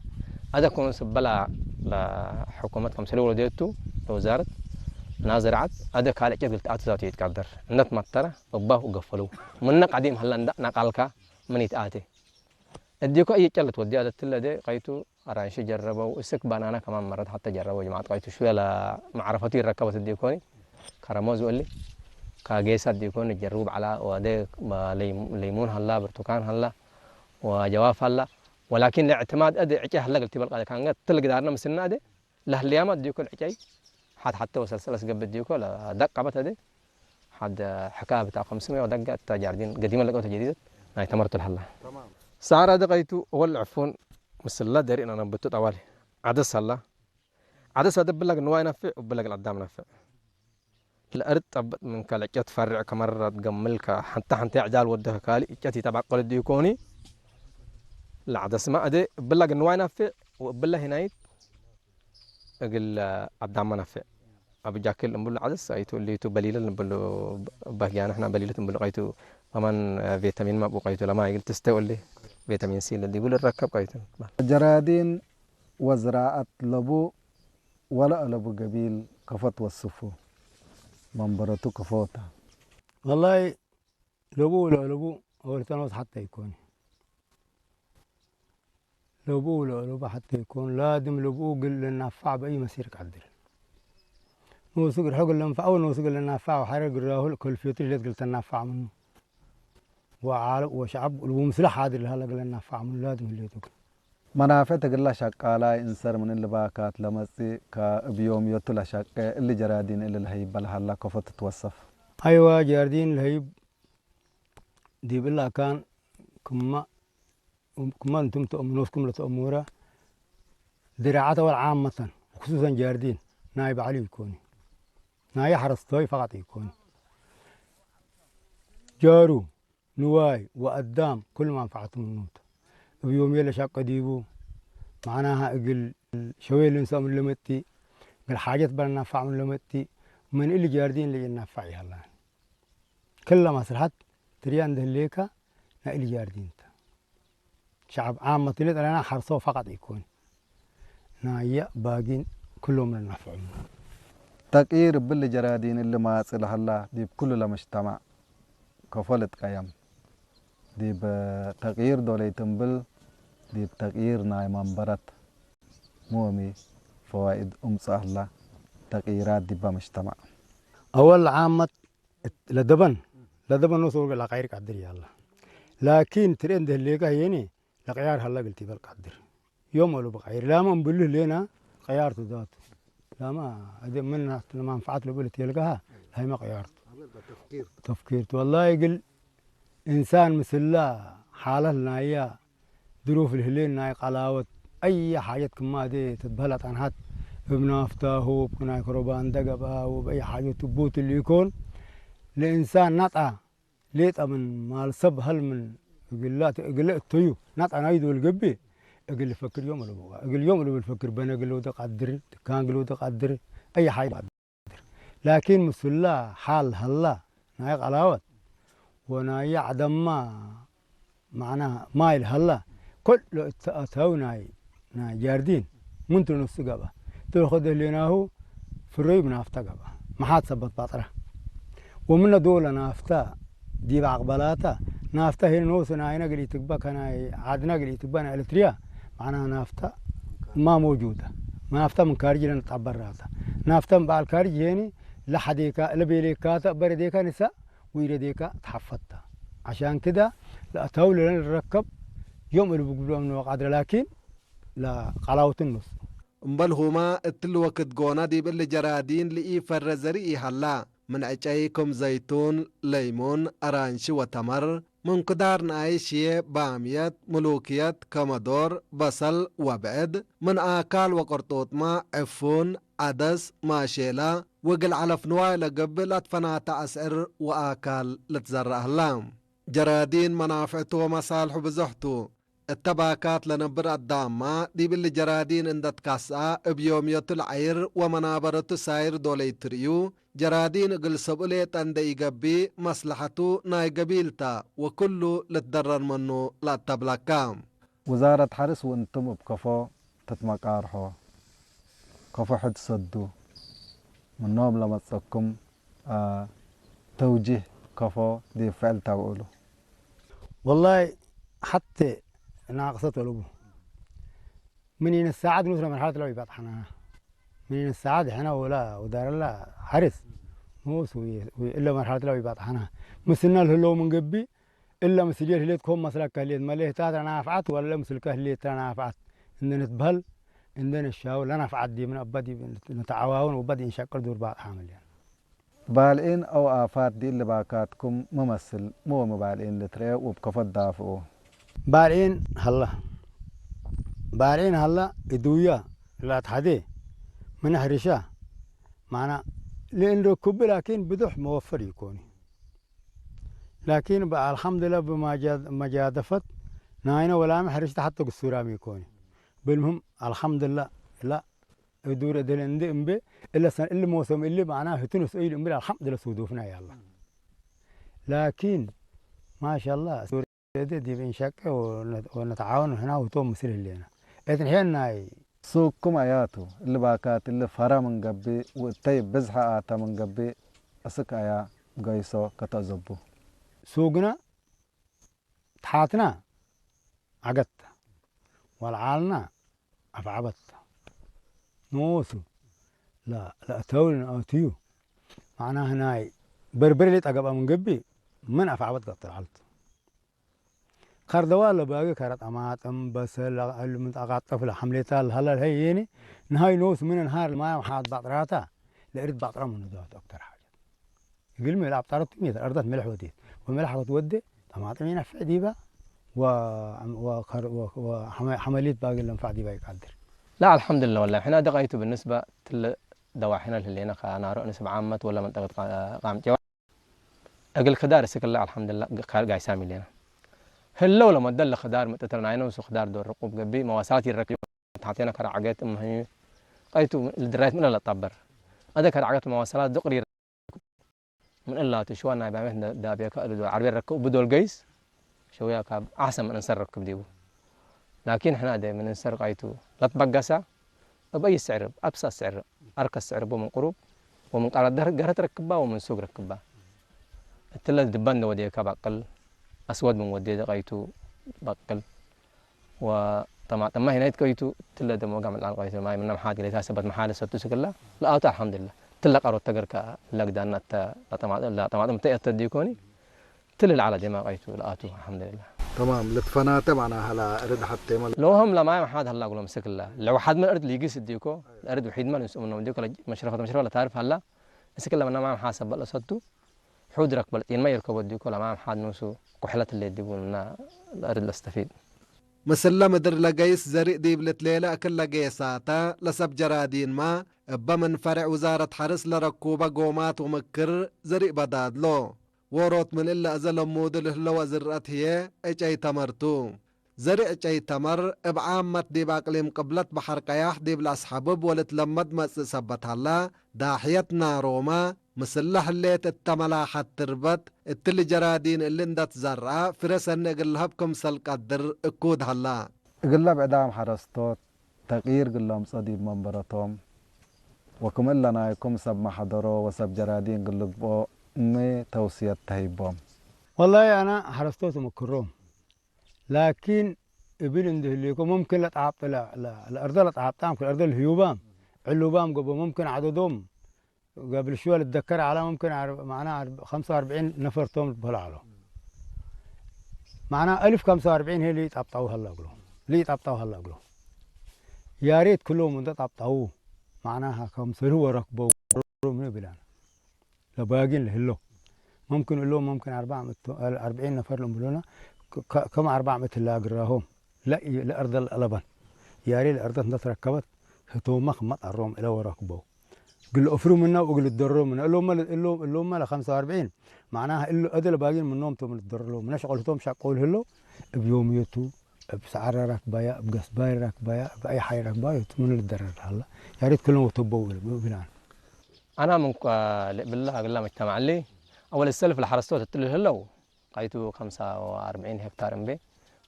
አደ ኮንስ በላ ለሕኩመት ከምሰል ወለዴቱ ለወዛረት ናዝራዓት አደ ካልዕ ዕጨ ግልት አቱ ዛቱ ይትቀደር። እነት መተረ እባሁ ገፈሉ። ምነ ቀዲም ሀላ እንዳ ነቃልካ ምን ይትአቴ። እዲኮ እይ ጨለት ወዲ አደትለ እዴ ቀይቱ አራንሺ ጀረበው፣ እስክ ባናና ከማን መረት ሐተ ጀረበው። ጅማዐት ቀይቱ ሽወ ለመዕረፈቱ ይረከበት እዲኮኒ፣ ከረሞዝ ወእሊ፣ ከጌሳ እዲኮኒ ጀርቡ በዐላ፣ ወአዴ ለይም-፣ ለይሙን ሀላ፣ ብርቱካን ሀላ፣ ወጀዋፍ ሀላ፣ ወላኪን ለእዕትማድ እዴ ዕጨ ሀለ እግል ቲበል ቃለ ካንገ ትል ግዳርነ ምስልና እዴ፣ ለህልያመ እዲኮ ለዕጨይ ሐት ሐቴ ወሰልሰል አስገብእ እዲኮ ለደቀበት እዴ ሐድ ሕካየ ብታ ከምስመ ወደገ እተ ጃርዲን ገዲመ ለቀው ተጀዲደት ናይ ተመርቱ ለሀላ። ተማም። ሰዓር አደ ቀይቱ ወል ዕፉን ምስላ ደሪእና ነብቱ ጠዋሊ። ዐደስ ሀላ። ዐደስ አደ ብላግ ንዋይ ነፍዕ ወብላግ ለአዳም ነፍዕ። ለአርድ ጠብጥ ምንከ ለእጨት ፈርዕ ከመረ ትገምልከ ሐንተ ሐንተ አዕዳል ወደህ ካሊ እጨት ይተባቀል ዲኮኒ። ለዐደስመ አደ እብለ ግንዋይ ናፍዕ ወእብለ ሂናይት እግል አዳመ ናፍዕ። አብጃክል እምብሉ ዐደስ አይቱ እሊቱ በሊለት እምብሉ በህግያነ ሕና በሊለት እምብሉ ቀይቱ ከማን ቪታሚን ማብኡ ቀይቱ ለማይ እግል ትስተ ወሌ ቪታሚን ሲ ለዲቡ ልረከብ ቀይቱ። ጀራዲን ወዝራአት ለቡ ወለአለቡ ገቢል ከፎ ትወስፉ፣ መንበረቱ ከፎ ተ። ወላሂ ለቡ ወለአለቡ አወልተ ኖስ ሐተ ኢኮን። ለቡ ወለአለቡ ሐተ ኢኮን። ላዝም ለቡ እግል ልናፋዕ በአይ መሲር ቀድር። ኖሱ እግል ሐ እግል ለንፈዐው፣ ኖሱ እግል ልናፋዕ ወሐረ ግራሁ ከልፍየቱ ሌት እግል ተናፋዕ ምኑ። ወዓለብ ወሸዐብ ወምስለ ሓድር ለሀለ እግል ልናፋዕ ምኑ ላዝም ህሌቱ። መናፍዕት እግለ ሸቃላይ እንሰር ምን እሊ ባካት ለመጽእ ከእብ ዮምዮቱ ለሸቄ እሊ ጀራዲን እሊ ለሀይበ ለሀላ ከፎ ትትወሰፍ። አይወ፣ ጀራዲን ለሀይብ ዲብ እሊ አካን ክመ፣ ክመ እንቱም ተአምኖስኩም ለተአሙረ ድራዐተ ወልዓመተን ወክሱሰን ጀራዲን ናይ በዐሉ ኢኮኒ። ናይ ሐረስቶይ ፈቀጥ ኢኮኒ። ጃሩ ንዋይ ወአዳም ኩሉ መንፈዐቱ ምኑ ተ። እብ ዮምዬ ለሸቄ ዲቡ፣ መዕናሀ እግል ሸዌ ልንሰእ ምን ለመጽእ፣ እግል ሓጀት በለናፋዕ ምን ለመጽእ፣ ምን እሊ ጃርዲን ለኢናፋዕ ይሀላን። ክለ መስለሐት ትርያ እንዴ ህሌከ ናይ እሊ ጃርዲን ተ። ሸዐብ ዓመት እሊ ጠለና ሐርሶ ፈቀጥ ኢኮን፣ ናየ ባጊን ክሎም ለነፍዑ ምኑ። ተቅይር እብሊ ጀራዲን እሊ ማጽእ ለሀላ ዲብ ኩሉ ለመጅተመዕ ከፎ ልትቀየም። ዲብ ተቅይር ዶለይት እምብል ዲብ ተቅይር ናይ መንበረት ሞሚ ፈዋኢድ እምጽእ ሀላ ተቅይራት ዲበ መጅተመዕ። አወል ዓመት እት ለደበን፣ ለደበን ኖስ ወርቅ ለቀይር ቀድር ያላ። ላኪን ትርኤ እንዴ ህሌከ ህዬኒ ለቅያር ሀላ እግል ቲበል ቀድር። ዮም አሉ በቀይር። ላመ እምብሉ ህሌና ቅያርቱ ዛቱ። ላመ አደ ምን ለመንፈዓት ለብል ቴልከሃ ላይመ ቅያርቱ። ተፍኪርቱ። ወላሂ እግል እንሳን ምስላ ሓለት ናያ ድሩፍ ለህሌን ናይ ቀላወት፣ አየ ሓጀት ክማ እዴ ትትበህል አጠንሐት፣ እብ ናፍታሁ፣ እብ ናይ ኮሮባንደ ገብአ፣ ወእብ አየ ሓጀት ቡት እሊ ኢኮን፣ ለእንሳን ነጣ ሌጠ ምን ማል ሰብ ሀል ምን እግላ፣ እግለ እተዩ ነጣ ናይ ዶል ገብእ፣ እግል ልፈክር ዮም እሉ ብዋ፣ እግል ዮም እሉ ብልፈክር፣ በነ እግል ወደ ቀድር፣ ድካን እግል ወደ ቀድር፣ አየ ሓጀት ላኪን ምስላ ሓል ሀላ፣ ናይ ቀላወት ወናየ ዐደማ፣ መዕናህ ማይ ለሀላ፣ ኩሉ እተ አተው ናይ፣ ናይ ጃርዲን ምንቱ ንሱ ገብአ። እት ለከደ ህሌናሁ ፍረዩ ብናፍተ ገብአ። መሓት ሰበት ባጥረ። ወምነ ዶለ ናፍተ ዲብ አቅበላተ፣ ናፍተ ህይ ኖሱ ናይነ እግል ኢትግበእ፣ ከናይ ዐድነ እግል ኢትግበእ፣ ናይ ኤረትርያ፣ መዕናህ ናፍተ ማ መውጁደ። ናፍተ ምን ካርጅ ለንትአበራተ። ናፍተ ምን በዐል ካርጅ ሄኒ ለሐዴካ፣ ለቤሌካተ፣ በረዴካ ንሰእ ወኢረዴካ ተሐፈተ። ዐሻን ክደ ለአተው ለለን ልረከብ ዮም እሉ ብግብሎ ምነ ወቃድረ ላኪን ለቀላውትን ኖስ። እምበልሁመ እትሊ ወክድ ጎነ ዲብ እሊ ጀራዲን ለኢፈረ ዘርኢ ሀላ። ምን ዕጨይ ክም ዘይቱን፣ ለይሙን፣ አራንሺ ወተመር፣ ምን ክዳር ነኣይሽ ህዬ ባምየት፣ ምሉክየት፣ ከመዶር፣ በሰል ወብዕድ፣ ምን አካል ወቅርጡጥመ፣ ዕፉን፣ ዐደስ፣ ማሼላ፣ ወእግል ዐለፍ ንዋይ ለገብእ ለአትፈናተ አስዕር ወአካል ልትዘረእ ህላ። ጀራዲን መናፍዕቱ ወመሳልሑ ብዞሕ ቱ። እተ ባካት ለነብር አዳምመ፣ ዲብ እሊ ጀራዲን እንደ ትካስአ፣ እብ ዮምዮቱ ለዐይር ወመናበረቱ ሳይር ዶለዩ ትርእዩ፣ ጀራዲን እግል ሰብኡ ሌጠ እንደ ኢገብእ፣ መስለሐቱ ናይ ገቢል ተ ወክሉ ልትደረር ምኑ ለአተብለከ። ውዛረት ሐርስ ወእንቱም እብ ከፎ ትትመቃርሖ፣ ከፎ ሕድ ሰዱ፣ ምኖም ለመጸኩም አ፣ ተውጂህ ከፎ ዲብ ፍዕል ተብዕሉ። ወላሂ ሐቴ ናቅሰት ወለቡ። ምን ኢነሳዐድ ኑስረ መርሐለት ለወይባጥሐና። ምን ኢነሳዐድ ሕነ ወላ ወዳረላ ሐርስ ኑስ ወ-፣ ወ-፣ እለ መርሐለት ለወይባጥሐና። ምስና ለህለው ምን ገብእ እለ ምስልየት ህሌት ኮም መስለከ ህሌት መሌህታት ለናፍዐት ወለ ምስልከ ህሌት ለናፍዐት እንዴ ንትበህል እንዴ ንሻውር ለናፍዐት ዲብነ እበ ዲብ ንትዐዋውን ወእበ ዲብ እንሸቅል ዱር ባጥሐ ምንሌነ። ባልዒን አው አፋት ዲእሊ ባካትኩም መመስል ሚ ወመባልዒን ልትርኤ ወእብ ከፎ ትዳፍዑ? ባልዒን ሀላ። ባልዒን ሀላ እዱያ ለአትሐዜ ምን ሕርሻ ማዕና ለእንረክቡ ላኪን ብዱሕ መወፈር ኢኮኒ። ላኪን በአልሐምድላ ብመጃደፈት ናይነ ወላመ ሕርሽተ ሐተ ግሱራም ኢኮኒ። ብልምህም አልሐምድላ እላ እዱር እድል እንዲ እምቤ እለ ሰን እሊ ሞሰም እሊ ማዕና ህቱ ንስኡይል እምብል አልሐምድላ ሱዱፍና ያላ። ላኪን ማሻላ ሱሬደ ዲብ እንሸቄ ወነ-፣ ወነተዓወን ህና ውቶም ምስል ህሌና። እት ንሕየን ናይ ሱቅኩም አያቱ እሊ ባካት እሊ ፈረ ምን ገብእ ወእተይ ብዝሐ አተ ምን ገብእ እስክ አያ ገይሶ ከተአዘቡ። ሱግነ ተሓትና ዐገት ተ፣ ወለዓልና አፍዐበት ተ። ኖሱ ለ-፣ ለአተው ለነአትዩ፣ መዕናህ ናይ በርበሬ ሌጠ ገብአ ምን ገብእ፣ ምን አፍዐበት ገብእ ተልዓልት። ከርደዋ ለባጊ ከረ ጠማጥም፣ በሰል፣ ለአቀል ምን ተአቃጠፍ ለሐምሌታ ለሀለ ለሀይ የኒ፣ ነሀይ ኖሱ ምን ነሃር ለማይ ወሓት ባጥራታ፣ ለእርድ ባጥራ ምኑ ዛቱ አክተር ሓጀት። እግልሚ ለአብጣረት ትምየት አርዳት ምልሕ ወዴት፣ ወምልሕ ወትወዴ፣ ጠማጥም ኢነፍዕ ዲበ፣ ወ-፣ ወከር-፣ ወ-፣ ወሐመ-፣ ሐመሊት ባግል ለንፈዕ ዲበ ኢቀድር። ላ፣ አልሐምዱሊላህ፣ ወላሂ፣ ሕነ ደቃይቱ ብንስበ ትል ደዋሒነ ለህሌነ ከናሮ እንስብ ዓመት ወለ መንጠቀት ቃ-፣ ቃምጨዋ። እግል ክዳር እስክላ አልሐምዱሊላህ ግ-፣ ካል ጋይሳም ኢሌና። ህለው ለመደለ ክዳር ምጥተል ናይ ነፍሱ ክዳር ዶር ርቁብ ገብእ መዋሳት ይረክብ። ተሐቴነ ከረዕ ዐገት እምህኒ ቀይቱ ልድራይት ምን ለጠበር። አደ ከረዕ ዐገት መዋሰላት ዱቅሪ ምን እላቱ ሽዋ ናይ ባሜት ደ-፣ ዳቤከ እሉ ዶል ዐርቤ ረክብ እቡ ዶል ገይስ ሸውያ ካብ አሕሰን ምን እንሰር ረክብ ዲቡ። ላኪን ሕነ አደ ምን እንሰር ቀይቱ ለትበገሰ እብ አይ ስዕር፣ አብሰጥ ስዕር፣ አርከስ ስዕር እቡ ምን ቅሩብ ወምን ቃላት ደር-፣ ገርሀት ረክባ ወምን ሱግ ረክባ። እትለ ድበን ወዴከ በቅል፣ አስወድ ምን ወዴ ደቀይቱ በቅል፣ ወጠማጥማ ሄናይት ቀይቱ፣ እትለ ደሞ ጋም ልአን ቀይቱ ማይ ምነ መሓድ ገሌታ ሰበት መሓል ሰቱ ስክላ ለአቱ አልሐምዱሊላህ። እትለ ቀሮት ተገርከ ለግዳና እተ ለጠማጥ-፣ ለጠማጥም ተየተ ዲኮኒ፣ እትለ ለዐለ ዴማ ቀይቱ ለአቱ አልሐምዱሊላህ። ተማም፣ ልትፈናተ መዕናሃ ለእርድ ሐቴመ። ለውሀም ለማይ መሓድ ሀላ እግሎም ስክላ። ለውሓድ ምን እርድ ሊጊስ እዲኮ፣ ለእርድ ውሒድ መን እንስኡ ምኖም እዲኮ፣ ለመሽረፈት መሽረፈ ለታርፍ ሀላ፣ እስክለ ምነ ማይ መሓድ ሰበት ለሰቱ፣ ሑድ ረክበ ለጢንመ ይርከቦ ዲኮ ለማም ሓድ ኖሱ ኩሕለት ህሌት ዲቡ ምና ለእርድ ለስተፊድ። ምስለ ምድር ለገይስ ዘሪእ ዲብ ልትሌለ እክለ ጌሳተ ለሰብ ጀራዲንመ እበ ምን ፈሬዕ ውዛረት ሐርስ ለረኩበ ጎማት ወምክር ዘሪእ በዳድሎ። ዎሮት ምን እለ አዘ ለሙዱ ለህለው አዝርአት ህዬ ዕጨይ ተመር ቱ። ዘርእ ዕጨይ ተመር እብ ዓመት ዲብ አቅሊም ቅብለት በሐር ቀያሕ ዲብ ለአስሐብብ ወልትለመድ መጽእ ሰበት ሀለ፣ ዳሕየት ናሮመ ምስለ ህሌት እተ መላሐት ትርበት እትሊ ጀራዲን እሊ እንደ ትዘርአ ፍሬ ሰኒ እግል ለሀብ ክምሰል ቀድር እኩድ ሀላ። እግለ ብዕዳም ሐረስቶት ተቅይር እግል ለምጽኦ ዲብ መንበረቶም ወክም እለ ናይኩም ሰብ መሐደሮ ወሰብ ጀራዲን እግል ልግብኦ ሚ ተውስየት ተህይቦም? ወላሂ አነ ሐረስቶት እምክሮም። ላኪን፣ እብል እንዴ ህሌኮ፣ ሙምኪን ለጠዓብጠ፣ ለ-፣ ለ-፣ ለአርደ ለጠዓብጣም፣ ለአርደ ለህዩባም፣ ዕሉባም ገብኦ፣ ሙምኪን ዐደዶም፣ ገብል ሽወ ልትደከር ዐለ፣ ሙምኪን አር-፣ መዕና አር-፣ ኸምሰ ወአርብዒን ነፈር ቶም ልትበህሎ ዐለው። መዕና፣ አልፍ ኸምሰ ወአርብዒን ህይ ለኢጣብጣው ሀላ እግሎም፣ ለኢጣብጣው ሀላ እግሎም። ያሬት ክሎም እንዴ ጣብጣው፣ መዕናሃ፣ ከምሰልሁ ወረክበው፣ ምን ብላን። ለባጊን ለህሎ። ሙምኪን እሎም ሙምኪን አርበዕ ምእት፣ አርብዒን ነፈር ለእምብሎና፣ ከ-፣ ከም አርበዕ ምእት ህላ እግራሆም። ለ-፣ ለአርደ ለአለበን። ያሬ ለአርደት እንተ ትረከበት፣ ህቶመ ክመ ጠሮም እለ ወረክቦ። እግል ኦፍሩ ምና ወእግል ልደረሮ ምና። እሎመ ለ-፣ እሎ-፣ እሎመ ለኸምሰ ወአርብዒን፣ መዕናህ እሉ አደ ለባጊን ምኖም ቶም ልደረሮ። ምነ ሸቆልቶም ሸቆል ህሎ፣ እብ ዮምዮቱ፣ እብ ሰዓረ ራክባያ፣ እብ ገስባይ ራክባያ፣ እብ አይ ሐይ ራክባያ፣ ቱ ምን ልደረር ሀላ። ያሬት ክሎም ወተበው እግላን። አና ምን እኳ ልእብላ እግላ መጅተማዕ እሊ፣ አወል ሰልፍ ለሐረስቶት እትሉ ህለው፣ ቃይቱ ከምሳ ወአርብዒን ሄክታር እምቤ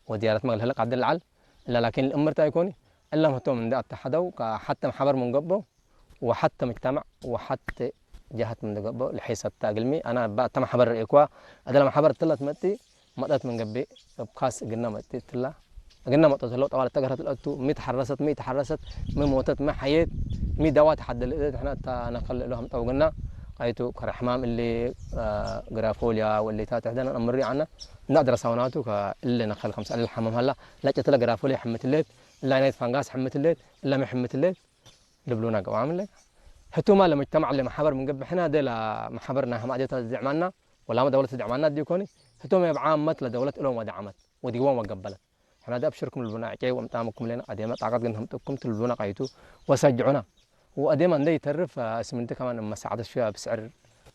ወድያረትመ እግል ህለ ቃድር ለዐል፣ እላ ላኪን ልእምር ታ ኢኮኒ፣ እላም ህቶም እንዴ አተሐደው፣ ከሐተ መሐበር ምን ገብኦ፣ ወሐተ መጅተማዕ፣ ወሐተ ጀሀት ምን ገብኦ፣ ለሒሰት ታ እግልሚ፣ አና እበ አተ መሐበር ርኤኩዋ፣ እግለ መሐበር እትለ ትመጽእ፣ መጠት ምን ገብእ፣ እብ ካስ እግልነ መጥእ እትላ፣ እግልነ መጠት ህለው ጠዋል ተገርሀት ለአቱ፣ ሚ ተሐረሰት፣ ሚ ኢተሐረሰት፣ ሚ ሞተት፣ ሚ ሐየት፣ ሚ ደዋ ተሐደል፣ እት ሕነ እተ ነከል እሉ ሀምጠው እግልነ፣ ቃይቱ ከረሕማም እሊ፣ አ፣ ግራፎልያ ወእሊታት ሕደነ ነአምሩ ዐነ፣ እንዳ አድረሳውናቱ ከእሊ ነከል ከምሰል እሊ ለሐመም ሀላ፣ ለጨትለ ግራፎልያ ሕምት ሌት፣ እላ ናይት ፋንጋስ ሕምት ሌት፣ እላ ሚ ሕምት ሌት፣ ልብሉና ገብአም እለ። ህቱማ ለመጅተማዕ ለመሐበር ምን ገብእ፣ ሕነ አደ ለመሐበር ናይ ሀማዕደተ ዝዕማና፣ ወላመ ደውለት ዝዕማና ዲኮኒ፣ ህቱመ እብ ዓመት ለደውለት እሎም ወደዓመት፣ ወዲዎም ወገበለት። ሕነ አደ አብሽርኩም ልብሉና፣ ዕጨይ ወምጣምኩም ሌና፣ አዴመ ጣቀት ግን ህምጥኩም ትልብሉና ቃይቱ ወሰጅዑና። ወአዴመ እንደ ይተርፍ፣ እስምንቲ ከማን እመ ሰዓደት ሽወ ብስዕር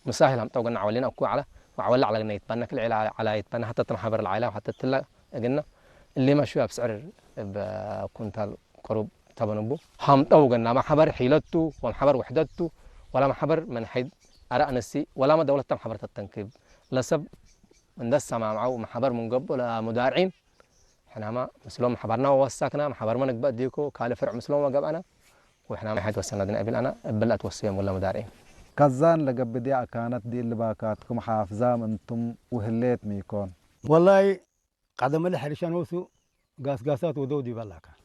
ምሳህል ሀምጠው ገና ዐወሌና እኩ ዐለ፣ ወዐወለ ዐለ ገና ይትባና፣ ክል ዒላ ዐላ ይትባና፣ ሐተ ተመሐበር ለዓይላ ወሐተ ትለ እግና፣ እሊመ ሽወ ብስዕር እብ ኩንታል ቅሩብ ተበንቡ። ሀምጠው ገና መሐበር ሒለቱ ወመሐበር ውሕደቱ ወላ መሐበር ምን ሐይድ አረ አነሲ ወላመ ደውለት ተመሐበር ተተንክብ ለሰብ እንደ ሰማምዐው መሐበር ምን ገብኦ ለሙዳርዒን ሕናመ ምስሎም መሐበርና ወወሰክና፣ መሐበርመ ንግበእ ዲኮ፣ ካልእ ፍርዕ ምስሎም ወገብአና፣ ወሕናመ ሐይድ ወሰነድነ እብል አነ እብል አትወስዮም ወለ ሙዳርዒን። ከዛን ለገብድየ አካነት ዲብ ልባካትኩም ሓፍዛም እንቱም ውህሌት ሚኮን? ወላሂ፣ ቀደመለ ሕርሻ ኖሱ ጋስጋሳት ወደው ዲበ ለአካን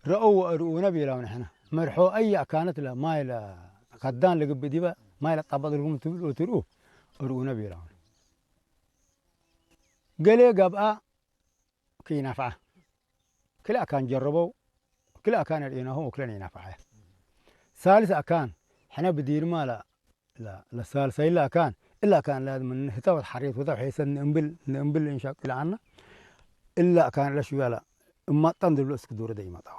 ረአው ወአርኡነ ቤላውን። ሕነ መርሖ አይ አካነት ለማይ ለከዳን ለገብእ ዲበ ማይ ለጣበጥ ልኩም ትብል ወትርኡ እርኡነ ቤላውን። ገሌ ገብአ፣ ክኢነፍዐ። ክልኤ አካን ጀረበው፣ ክልኤ አካን ርኤናሆም ወክለን ኢነፍዐ። ሳልስ አካን፣ ሕነ ብዲርማ ለ-፣ ለ-፣ ለሳልሳይለ አካን፣ እለ አካን ላድ ምን ህተ ወትሐሬት ወተ ሔሰት ንእምብል፣ ንእምብል እንሻቅ ኢለዐና፣ እለ አካን እለ ሽውያ ለ-፣ እማጠን ድብሎ እስክ ዱረደ ኢመጣዋ።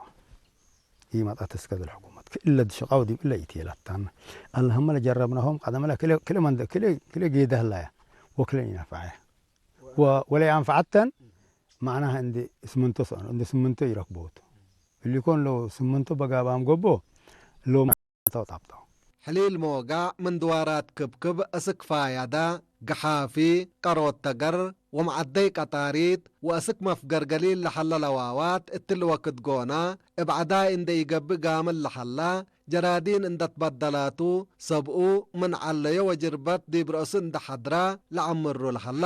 ኢመጣት እስከ ድል ሕኩመት ክእለ ድሸቃው ዲብ እለ ኢትየላታና። አለሀመ ለጀረብናሆም ቀደመለ ክለ፣ ክለ መንደ፣ ክለ፣ ክለ ጌደ ህላያ። ወክለን ኢነፍዐ። ወ-፣ ወለኢአንፈዐተን፣ መዕናህ እንዴ ስምንቶ ሰአኑ፣ እንዴ ስምንቶ ኢረክቦቱ። እሊ ኮን ለው ስምንቶ በጋባም ጎቦ፣ ሎም ተውጣብጠው። ሕሊል ሞጋዕ ምን ድዋራት ክብክብ እስክ ፋያዳ፣ ገሓፊ፣ ቀሮት ተገር፣ ወመዐደይ ቀጣሪት ወእስክ መፍገር ገሊል ለሀለ ለዋዋት እትሊ ወክድ ጎና፣ እብ ዐዳይ እንዴ ኢገብእ ጋምል ለሀላ፣ ጀራዲን እንደ ትበደላቱ፣ ሰብኡ ምን ዐለዮ ወጅርበት ዲብ ረእሱ እንደ ሐድራ ለዐምሩ ለሀላ።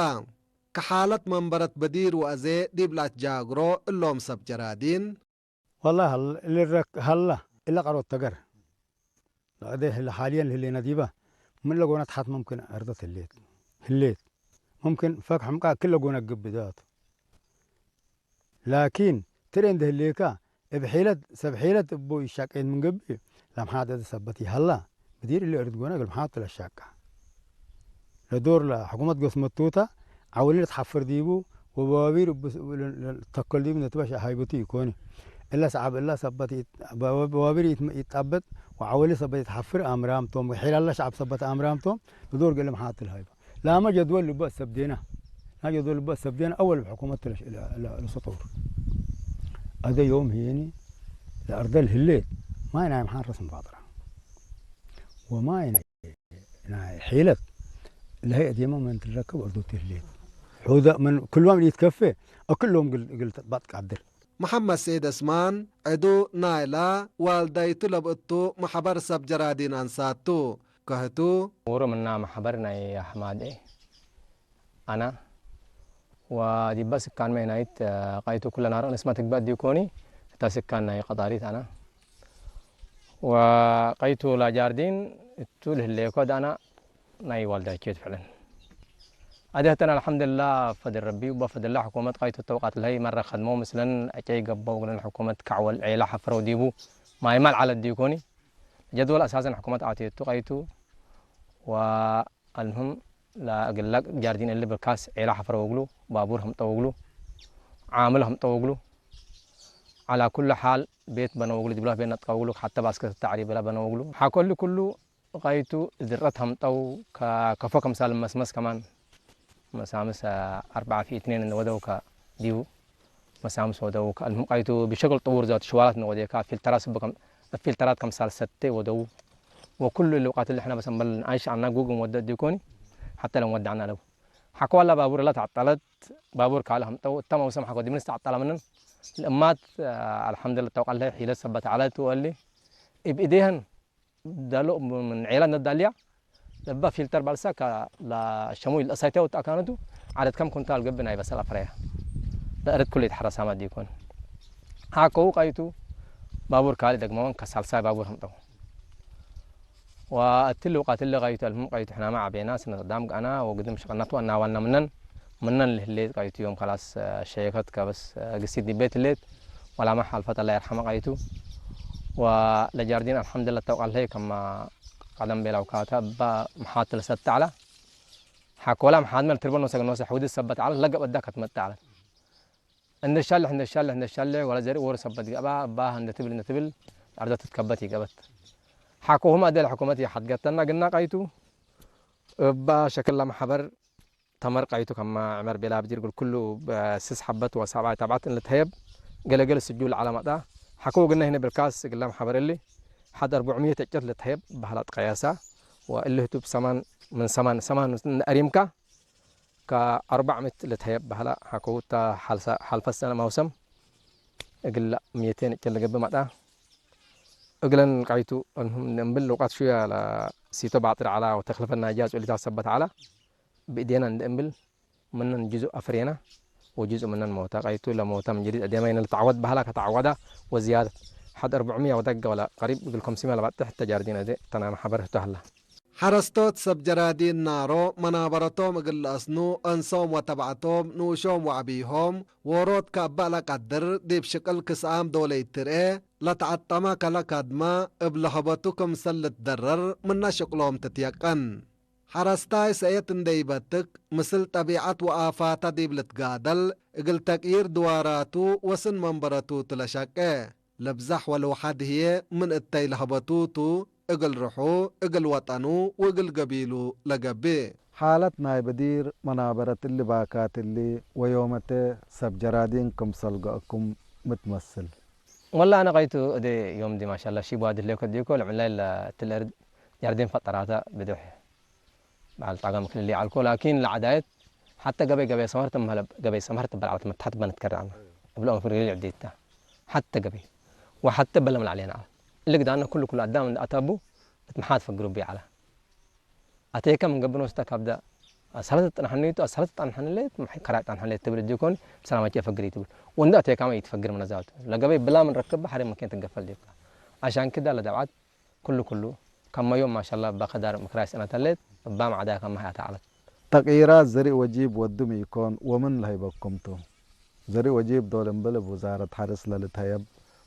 ከሓለት መንበረት በዲር ወአዜ ዲብ ለአትጃግሮ እሎም ሰብ ጀራዲን። ወላሂ ሀል-፣ ልረክ-፣ ሀላ እለ ቀሮት ተገር። ለአዜ ህለ ሓልየን ህሌነ ዲበ፣ ምን ለጎነ ተሐት ሙምክን ዕርደት ህሌት፣ ህሌት። ሙምክን ፈክ ሕምቃ ክለ ጎነ ግብዳቱ። ላኪን፣ ትሬ እንደ ህሌካ፣ እብ ሒለት፣ ሰብ ሒለት እቡ ይሻቄት ምን ገብእ፣ ለምሓት እት ሰበት ይሀላ፣ ብዲር እሊ እርድ ጎነ እግል ምሓት ለሻቃ። ለዶር ለሕኩመት ገስመቱታ፣ ዐውሊ ልትሐፍር ዲቡ፣ ወበዋቢር እቡ ስ-፣ ለ-፣ ለ-፣ ተከል ዲቡ ነትበሽ ሃይበቱ ኢኮኒ። እለ ሰዓብ እላ ሰበት ኢት-፣ በዋ-፣ በዋቢር ኢት-፣ ኢትጣበጥ፣ ወዐውሊ ሰበት ኢትሐፍር አምራም ቶም፣ ወሒላላ ሸዓብ ሰበት አምራም ቶም፣ ለዶር እግል ምሓት ለሃይበ። ላመ ጀድወል ልቡ አሰብዴና። ና ጀድወል ልቡ አሰብዴና አወል ብሕኩመት ለሽ-፣ ለ-፣ ለ-፣ ለሰጦር። አደ ዮም ህየኒ ለአርደል ህሌት ማይ ናይ መሓን ረስም ፋጥራ። ወማይ ናይ፣ ናይ ሒለት ለሀይ አዴመ ምን ትረከብ አርዶት ህሌት። ሑደ ምን ክልዋም ኢትከፌ አክሎም ግል፣ ግል ተጥባጥ ቃድር። መሐመድ ሰዒድ እስማን፣ ዕዱ ናይላ ዋልዳይቱ ለብእቱ መሕበር ሰብ ጀራዲን አንሳቱ። ከህቱ። ውሩ ምና መሕበር ናይ አሕማዴ አና፣ ወዲበ ስካንመ ናይት ቀይቱ ኩለ ናሮ እንስመ ትግበእ ዲኮኒ፣ እተ ስካን ናይ ቀጣሪት አና። ወቀይቱ ለጃርዲን እቱ ልህሌኮ ዳና ናይ ዋልዳይቼት ፍዕለን። አደህተን አልሐምድላ ፈድል ረቢ፣ ወበፈድላ ሕኩመት ቀይቱ ተውቃት ለሀይ መረ ከድመው ምስለን አጨይ ገበው እግለን ሕኩመት ከዕወል ዔላ ሐፍረው ዲቡ ማይማል ዐለት ዲኮኒ። ጀድወል አሳሰን ሕኩመት አቴቱ ቀይቱ ወአልምህም ለእግለ ጃርዲን እሊ ብርካስ ዔላ ሐፍረው እግሉ፣ ባቡር ህምጠው እግሉ፣ ዓምል ህምጠው እግሉ፣ ዐላ ኩሉ ሓል ቤት በነው እግሉ፣ ዲብላ ቤት ነጥቀው እግሉ፣ ሐተ ባስከት ተዕሪብ እለ በነው እግሉ። ሐቆ እሊ ኩሉ ቀይቱ ድረት ህምጠው ከ-፣ ከፎ ከምሳል መስመስ ከማን መሳምስ አርበዓ ፊ እትኔን እንወደው ከዲቡ መሳምስ ወደው ከአልሙም ቀይቱ ብሸክል ጥቡር ዛቱ ሽዋላት እንወዴካ ፊልተራት ስብ ከም፣ ፊልተራት ከምሳል ሰቴ ወደው ወኩሉ እሊ ውቃት እሊ ሕነ በሰንበል አይሽ አና ጉግ እንወደ ዲኮኒ ሐተ ለንወዳዕና ለው። ሐኮ ዋላ ባቡር እላ ተዐጠለት፣ ባቡር ካልእ ህምጠው፣ እተ መውሰም ሐኮ ዲብንስ ተዐጠለ ምንን። ለእማት አልሐምዱሊላህ ተውቀል ለሀይ ሒለት ሰበት ዐለት ወእሊ እብ እዴህን ዳሎ ምን ዔላ ነዳልያ ለባ ፊልተር ባልሳ ከ-፣ ለሸሙይ ለአሳይተው ተአካነቱ ዐደድ ከም ኩንታል ገብእ ናይ በሰል አፍረያ። ለእርድ ኩሉ ይትሐረሳማ ዲኮን። ሐኮው ቀይቱ ባቡር ካልእ ደግመውን ከሳልሳይ ባቡር ህምጠው። ወእትሊ ውቃት እሊ ቀይቱ አልሙም ቀይቱ ሕናመ ዐቤና ስነ ቀዳም ገአና ወግድም ሸቀናቱ አናዋና ምነን፣ ምነን ለህሌት ቀይቱ ዮም ከላስ ሸየከት ከበስ ግሲት ዲቤት ህሌት ወላመ ሐልፈት አላ ይርሐመ ቀይቱ። ወለጃርዲን አልሐምድላ ተውቃል ለሀይ ከማ ቀደም ቤላውካተ እበ መሓት ለሰተ ዐለ። ሐኮላ መሓድመ ለትርበ ኖሰ ኖሰ ሕውድት ሰበት ዐለት ለገበ እዳ ከትመጠ ዐለት። እንደ ሻልሕ፣ እንደ ሻልሕ፣ እንደ ሻልሕ ወለ ዘርእ ወሩ ሰበት ገአባ፣ እባህ እንደ ትብል፣ እንደ ትብል፣ አርደት ትትከበት ይገበት። ሐቆሁም አደል ሕኩመት የሐድገተና ግና ቀይቱ፣ እባ ሸክል ለመሐበር ተመር ቀይቱ ከማ ዕመር ቤላ ብዲር እግል ኩሉ በስስ ሐበት ወሳብዓይ ታብዓት እንልትሀየብ፣ ገለገል ስጁል ዐለ መጣ። ሐቆ ግና ህነ ብርካስ እግል ለመሐበር እሊ፣ ሐድ አርቡዕ ምየት እጨት ልትሀየብ በህላ ትቀየሳ፣ ወእሊ ህቱ ብሰማን፣ ምን ሰማን፣ ሰማን እንደ አሪምካ፣ ከአርበዕ ምእት ልትሀየብ በህላ ሐከውታ ሐልፈ ሰነ መውሰም እግል ምየቴን እጨ ልገብእ መጣ። እግለን ቀይቱ እንሁም እንደ እምብል ልውቃት ሹያ ለሲቶ ባጥር ዐላ ወተክልፈ ናጃዝ ወሊታት ሰበት ዐላ ብእዴና እንደ እምብል ምነን ጅዙእ አፍሬና ወጅዙእ ምነን ሞተ። ቀይቱ ለሞተ ምን ጀዲድ አዴማይነ ልትዐወድ በህላ ከተዐወዳ ወዝያደት ሐድ አርብዕምየ ወደገ ወለ ቀሪብ እግል ከምስምየ ለባጥሕ ተጃርዲን አዜ ተናመ ሐበር ህቱ ሀላ። ሐረስቶት ሰብ ጀራዲን ናሮ መናበረቶም እግል ለአስኑ፣ አንሶም ወተብዐቶም፣ ንኡሾም ወዐቢሆም፣ ዎሮት ከእበ ለቀድር፣ ዲብ ሽቅል ክስአም ዶል ኢትርኤ፣ ለተዐጠመ ከለ ከድመ እብ ለሀበቱ ክምሰል ልትደረር ምነ ሽቅሎም ትትየቀን። ሐረስታይ ሰእየት እንዴ ኢበትክ፣ ምስል ጠቢዐት ወአፋተ ዲብ ልትጋደል፣ እግል ተቅይር ድዋራቱ ወስን መንበረቱ ቱ ለሸቄ። ለብዛሕ ወለውሓድ ህዬ ምን እተይ ለሀበቱ ቱ፣ እግል ርሑ፣ እግል ወጠኑ ወእግል ገቢሉ ለገብእ። ሓለት ናይ በዲር መናበረት እሊ ባካት እሊ ወዮመተ ሰብ ጀራዲን ክምሰል ገአኩም ሚ ትመስል? ወላ አነ ቀይቱ እዴ ዮም ዲ ማሻላ ሺብ ዋዲ ህሌኮ ዲኮ ለዕላይ ለትል እርድ ጀራዲን ፈጠራተ ብዶሕ በዐል ጣጋ ምክልል ይዐልኮ ላኪን ለዐዳየት ሐተ ገበይ ገበይ ሰመርት እምሀለ ገበይ ሰመርት በል ዐለት መትሐት በነት ከረ ዐለ እብለ ኦም ፍርግል ዕዴታ ሐተ ገበይ ወሐተ በለም ለዐሌነ ዐለ። እሊ ግዳነ ኩሉ ኩሉ አዳም እንደ አታቡ እት መሓት ፈግሩ ብይ ዐለ። አቴከ ምን ገብእ ኖስተ ካብደ፣ አሰለት ጠንሐኒቱ፣ አሰለት ጠንሐንሌት፣ ከራይ ጠንሐንሌት ትብል እዲኮን፣ ሰላማቼ ፈግር ኢትብል። ወንዲ አቴካመ ኢትፈግር መነዛቱ። ለገበይ ብላ ምን ረክብ ሐሬ መኬን ትገፈል ዲብላ። አሻን ክዳ ለደብዓት፣ ክሉ ክሉ፣ ከመ ዮም ማሻላ እባ ከዳር ምክራይ ሰነት ሀሌት፣ እባ መዓዳይ ከመ ሀያተ ዐለት። ተቅይራት ዘሪእ ወጂብ ወዱ ሚ ኢኮን ወምን ለሀይበኩም ቱ? ዘሪእ ወጂብ ዶል እምብል እብ ውዛረት ሐርስ ለልትሀየብ፣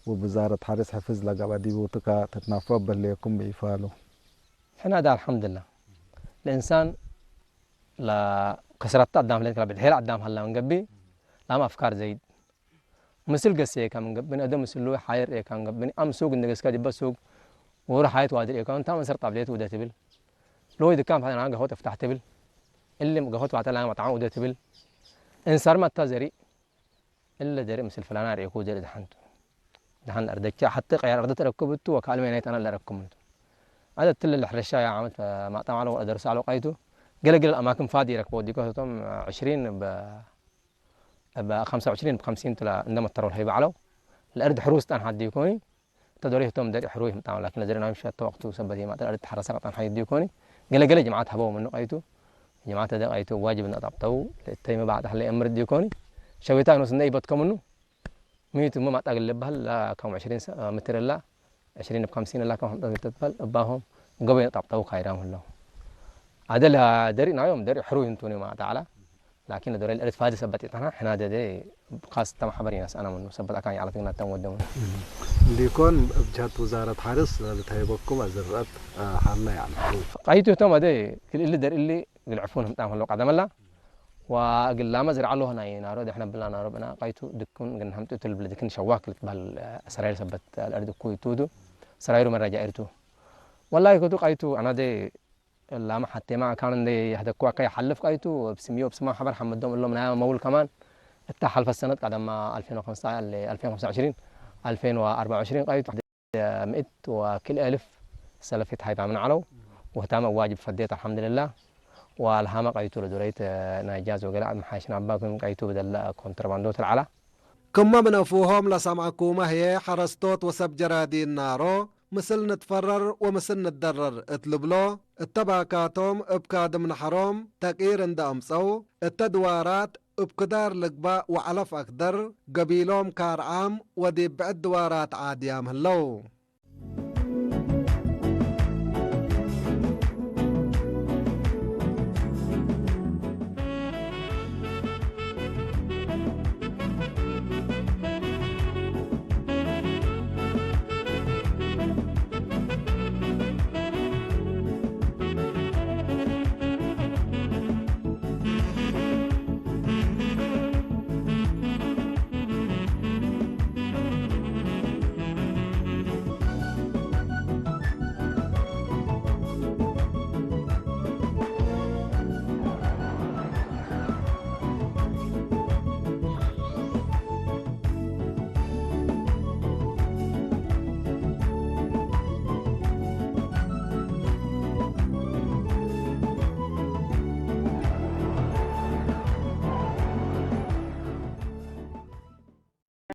ወእብ ውዛረት ሐርስ ሕፍዝ ለገብአ ዲቡ ትካ ትትናፈብ በሌኩም ብኢፋሉ። ሕነ ደ አልሐምድላ ለእንሳን ለከስረተ አዳም ህሌት ከላ ብድሔር አዳም ሀላ ምን ገብእ ላመ አፍካር ዘይድ ምስል ገሴ ኤካ ምን ገብእ ብኒ አደም ምስሉ ሓየር ኤካ ምን ገብእ ብኒ አም ሱግ እንደ ገስከ ዲበ ሱግ ወሩ ሓየት ዋድር ኤካ እንታ መንሰር ጣብሌት ውደ ትብል ሎይ ድካን ፋተና ገሆት እፍታሕ ትብል እሊ ገሆት ፋተ ላመ መጥዓም ውደ ትብል እንሳር መታ ዘሪእ እለ ደርእ ምስል ፍላና ርኤኩ ደርእ ደሐን ቱ። ደሐን አርደቻ ሐቴ ቀያር አርደት ረክብ ቱ ወካልሜ ናይት አነ ለረክብ ቱ። አደ ትለ ለሕረሻ ያ ዓመት ማጣም አለው ደርስ አለው ቃይቱ ገለ ገለ አማክን ፋዲ ረክቦ ዲኮ ቶም ዕሽሪን በ በ ኸምሳ ወዕሽሪን በ ኸምሲን ትላ እንደ መተረው ለሀይብ አለው ለእርድ ሕሩስ ጣን ሐዲ ኮኒ ተዶሬ ህቶም ደርእ ሕሩይ ህምጣም ላኪን ለደርእ ናይም ሸተ ወቅቱ ሰበት የማጠር አርድ ተሐረሰ ቀጣን ሐዲ ኮኒ ገለ ገለ ጀማዓት ሀበው ምኑ ቃይቱ ጀማዐት አደ ቃይቱ ዋጅብ እንደ አጣብጠው ለእተይመ ባዕድ ሀለ የእምር ዲኮኒ ሸዊታ ኖስ እንደ ኢበትከ ምኑ ሚቱ እመ ማጣ እግል ልበህል ለከም ዕሽሪን ሜትር እላ ዕሽሪን እብ ከምሲን እላ ከም ሐምጠት እግል ትትበህል እባሆም ገበይ አጣብጠው ካይዳም ህለው። አደ ለደሪ ናዮም ደሪ ሕሩይ እንቱኒ ማዕዳ ዐላ ላኪን ለዶረ ለእርድ ፋዲ ሰበት ኢጠና ሕና ደደ ካስ ተመ ሐበር ኢነስአነ ምኑ ሰበት አካን የዐለት ግና ተም ወደሙ። እንዲኮን እብ ጀሀት ውዛረት ሐርስ ለልትሀይበኩም አዝርአት ሐልነ ያኒ። ቃይቱ ህቶም አደ ክል እሊ ደር እሊ እግል ዕፉን ህምጣም ህለው ቀደመላ ወእግል ላመ ዝርዐ ሎህ ናይ ናሮ ደሕነ ብላ ናሮ ብና ቃይቱ ድኩን ግን ሐምጡ እቱ ልብል ድክን ሸዋክ ልትበህል ሰራይር ሰበት ለእርድ እኩ ይቱቱ ሰራይሩ መረጃ እርቱ ወላሂ ከቱ ቃይቱ አናደ ላመ ሐቴማ አካን እንደ የህደኩ አካ የሐልፍ ቃይቱ እብ ስምዮ እብ ስማ ሐበር ሐመዶም እሎም ናይ መውል ከማን እታ ሐልፈት ሰነት ቀደማ አልፌን ወከምሳ አልፌን ወከምሳ ወዕሽሪን አልፌን ወአርበዓ ወዕሽሪን ቃይቱ ምእት ወክልኤ እልፍ ሰለፊት ሀይባምን ዐለው። ወህታመ ዋጅብ ፈዴት አልሐምድልላህ። ወአልሃመ ቀይቱ ለዱረይት ናይ ጃዝ ወገለ መሓሽን አባ ክም ቀይቱ በደለ ኮንትሮባንዶ ትልዓላ። ክመ ምን አፉሆም ለሰምዐኩመ ህዬ ሐረስቶት ወሰብ ጀራዲን ናሮ ምስል ንትፈረር ወምስል ንትደረር እት ልብሎ እተ ባካቶም እብ ካድም ነሐሮም ተቅይር እንደ አምጸው እተ ድዋራት እብ ክዳር ልግባእ ወዐለፍ አክደር፣ ገቢሎም ካርዓም ወዲብ ብዕድ ድዋራት ዓድያም ህለው።